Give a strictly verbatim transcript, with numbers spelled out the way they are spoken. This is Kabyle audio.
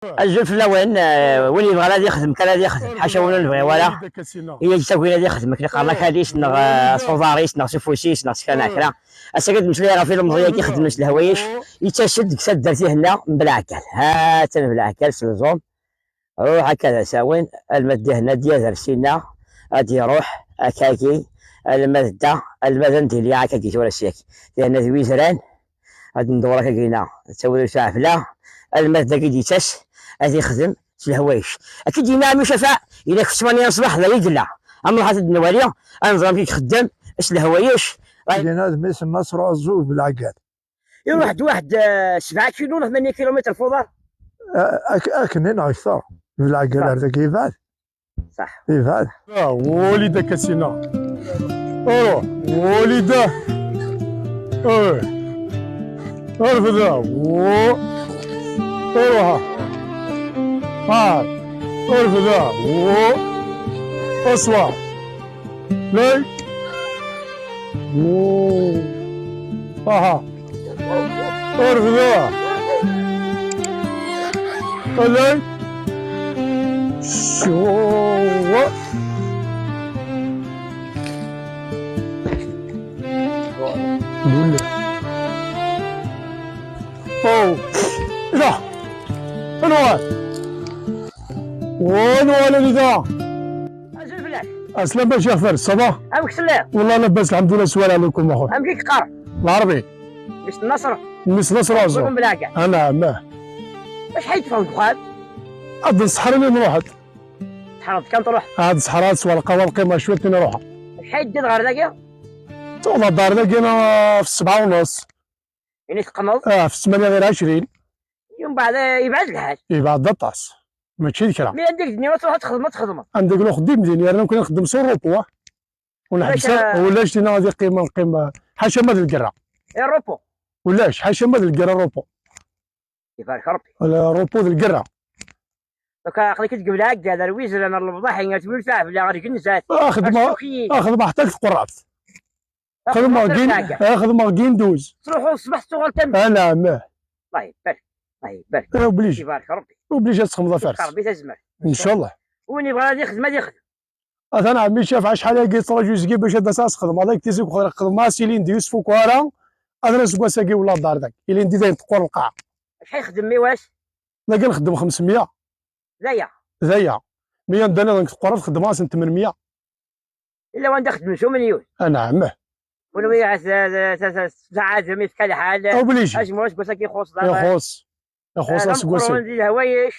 Azul fell-awen, eh, win yebɣan ad yexdem kan ad yexdem, ḥaca win ur nebɣi wara. Iya ttagin ad yexdem, akken qqaren akalis neɣ, eh, s uḍar-is neɣ s ufus-is neɣ s kra neɣ kra. Ass-agi ad d-meslayeɣ ɣef ilemẓi-agi ixeddmen s lehwayec, yettas-d deg taddart ihenna n Belɛekkal. Ha-tt-an Belɛekkal s lẓum. Ruḥ akka d asawen, alma d dihenna ad d-yader sinna, ad d-iruḥ akkagi, alma d da, alma d anda iliɣ akkagi tura syak. Dihenna d wizran, ad ndewwer akkagi-na, d tawuri s uɛefla, alma d dagi d-ittas, ad ixdem s lehwayec. Akka d-yenna ɛemmi Cafaɛ, yella kif ttmanya n ṣṣbeḥ da i yella. Ad nruḥ ad t-id-nwali, ad nẓer amek i ixeddem s lehwayec. Dinna d mmi-s n Naṣer Uɛezzub Belɛeggad. Iruḥ-d waḥed, eh, sebɛa kilu neɣ tmanya kilumitr f uḍar. A-, ak-, akken neɣ akter. Belɛeggad ar dagi yebɛed. Ṣaḥ. Yebɛed. Ah, وليدك سينا. Oh, وليده. Eh. Arfda. Oh. Ruḥ. Ah. Arfda. Oh. Aswa. Lay. Oh. Aha. Arfda. Lay. Shuwa. Bulle. Oh. Ila. Anwa? Anwa la nida? Azul fell-ak. Aslama Cheikh Fares, ça va? Amek telliḍ? والله لاباس الحمد لله، سوال عليكم اخويا. Amek i k-qqaren? العربي. Mmi-s n Naṣer. Mmi-s n Naṣer Uɛezzub. Belɛeggad. Ah, naɛam. Acḥal i d-teffɣeḍ deg uxxam? Ad nṣeḥra mi nruḥ-d. Tḥerreḍ kan truḥ. Ad nṣeḥra, ad neswa lqahwa, lqima cwiṭ, i nruḥ. Acḥal i d-teddiḍ ɣer dagi? Tuɣeḍ ɣer dagi-na f ssebɛa u nneṣ. Ini teqqneḍ? Ah, f ssmanya ɣir ɛecrin. Mbeɛd, eh, yebɛed lḥal. Yebɛed aṭas. Mačči d kra. Mi anda i k-d-nniɣ ad truḥ ad txedmeḍ, ad txedmeḍ. Anda i nruḥ dim din, yerna nekni nxeddem s urupu, ah. Ulac, ulac, ah, ulac dinna ad yeqqim, neqqim, ah, ḥaca ma d lgerra. Irupu. Ulac, ḥaca ma d lgerra rupu. Ibarek Rebbi. Rupu d lgerra. Akka aql-ik deg Belɛeggad, ar Wizran, ar Lebḍaḥi, ar Twirt Aɛbla, ar Genzat, ah, xedmeɣ, ar Ssukiyin. Ah, xedmeɣ ḥtta deg tqerrabt. Xedmeɣ gin, ah, xedmeɣ ginduz. Truḥeḍ ṣṣbeḥ tuɣal tameddit. Ah, naɛam. Allah ibarek. Allah ibarek. Ah, obligé. Ibarek Rebbi. Obligé ad txedmeḍ a Fares. Rebbi tazmert. Ncallah. Win yebɣan ad yexdem, ad yexdem. Atan ɛemmi Caf acḥal-agi yettṛaju zgi bac ad d-aseɣ ad sxedmeɣ. Ad ak-tizi ukxer xedmeɣ-as ilindi yusef ukwaran. Ad aseggas-agi wala ḍar dak. Ilindi dayen teqqur lqaɛa. Acḥal yexdem mmi-s? Dagi nxeddem xemsemya. D aya. D aya. Mi anda nniḍen deg tqerrabt xeddmeɣ-asen tmenmya. Illa wanda xeddmen s umelyun. Anɛam. Kunwi tɛazem ifka lḥal. Obligé. Azemmur aseggas-agi ixuṣ. Ixuṣ. Ixuṣ aseggas-agi. Di lehwayec.